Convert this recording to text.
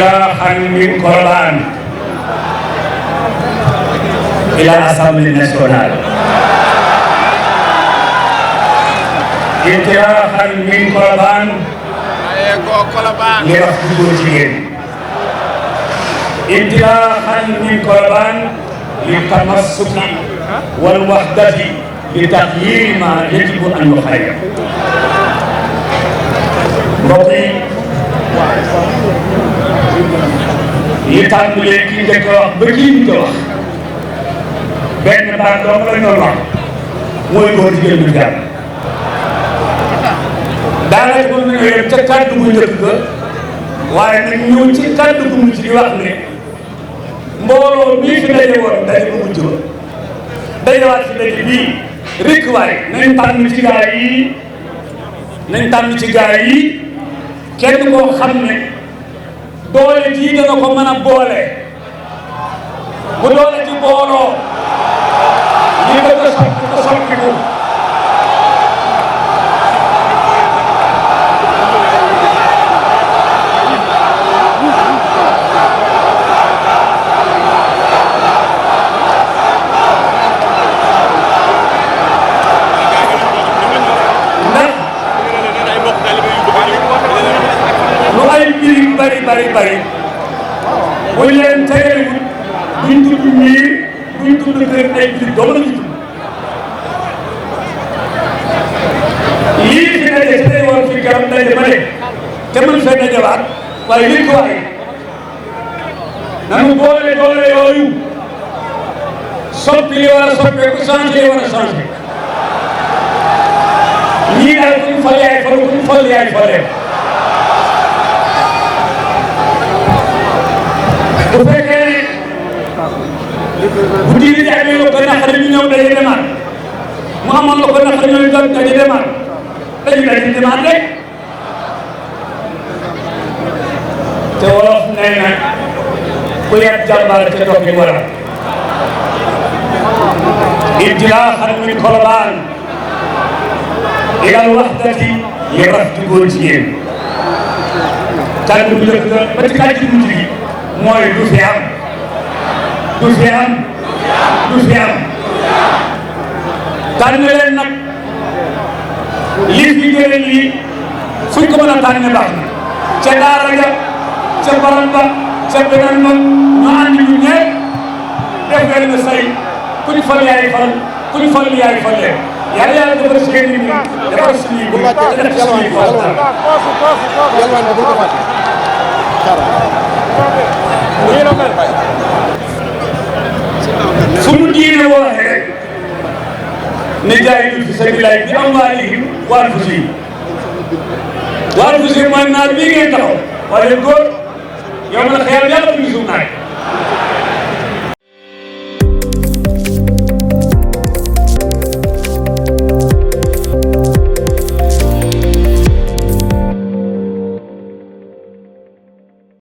انطلاقا من قربان إلى الأسامبلée nationale. انطلاقا من قربان لرفض انطلاقا من قربان للتمسك والوحدة لتغيير ما يجب أن يغير. mbokk yi tàmbalee ki njëkk a wax ba kii ñu ko wax benn baat dong la ñu wax mooy góor jigéen ñu jàpp daanaka mën nañu yem ca kàddu bu njëkk ga waaye nag ñëw ci kàddu bu mujj di wax ne mbooloo bii fi daje woon daje bu mujj ba dajewaat fi daje bii rek waaye nañ tànn ci gaa yi nañ tànn ci gaa yi kenn koo xam ne doole jii dana ko mën a boole bu doole ji booloo ñi bëgg a soppi ko soppi ko bari buñ leen terewul duñ tudd miir duñ tudd kër ay biir doo la ñu tudd lii fi daje tey war fi garab daje ba de te mën fee dajewaat waaye li ko waaye nanu boole doole yooyu soppi li war a soppeeku changé li war a changé ñii daal kuñ fal yaay fal kuñ fal yaay falee bu fekkee ne bu diine jaay bi ko naqari ñu ñëw dañuy demaat mu amoon la ko naqari ñëw dañuy demaat dañuy demaat rek te wolof nee na ku yeb jàmbaar te toog di wala انطلاقا من قربان إلى الوحدة لرفض góor jigéen kàddu bu njëkk ba ci kàddu bu mujj mooy du fi am du fi am du fi am tànn leen nag lii fi jëlee lii fuñ ko mën a tànn baax na ca daara ja ca baram ba ca beneen ba ñu ànd ñu ñëpp def leen na say kuñ fal yaay fal kuñ fal yaay fal leen yàlla yàlla defar seen i mbir defar suñuy mbir def suñuy waxtaan fu mu diine waxee rek ne jaay du fi sabilillah bi amwaalihim wa anfusihim wa anfusihim mooy naaj bii ngeen taxaw waaye góor yow na xeer yàlla bu ñu suuf naaj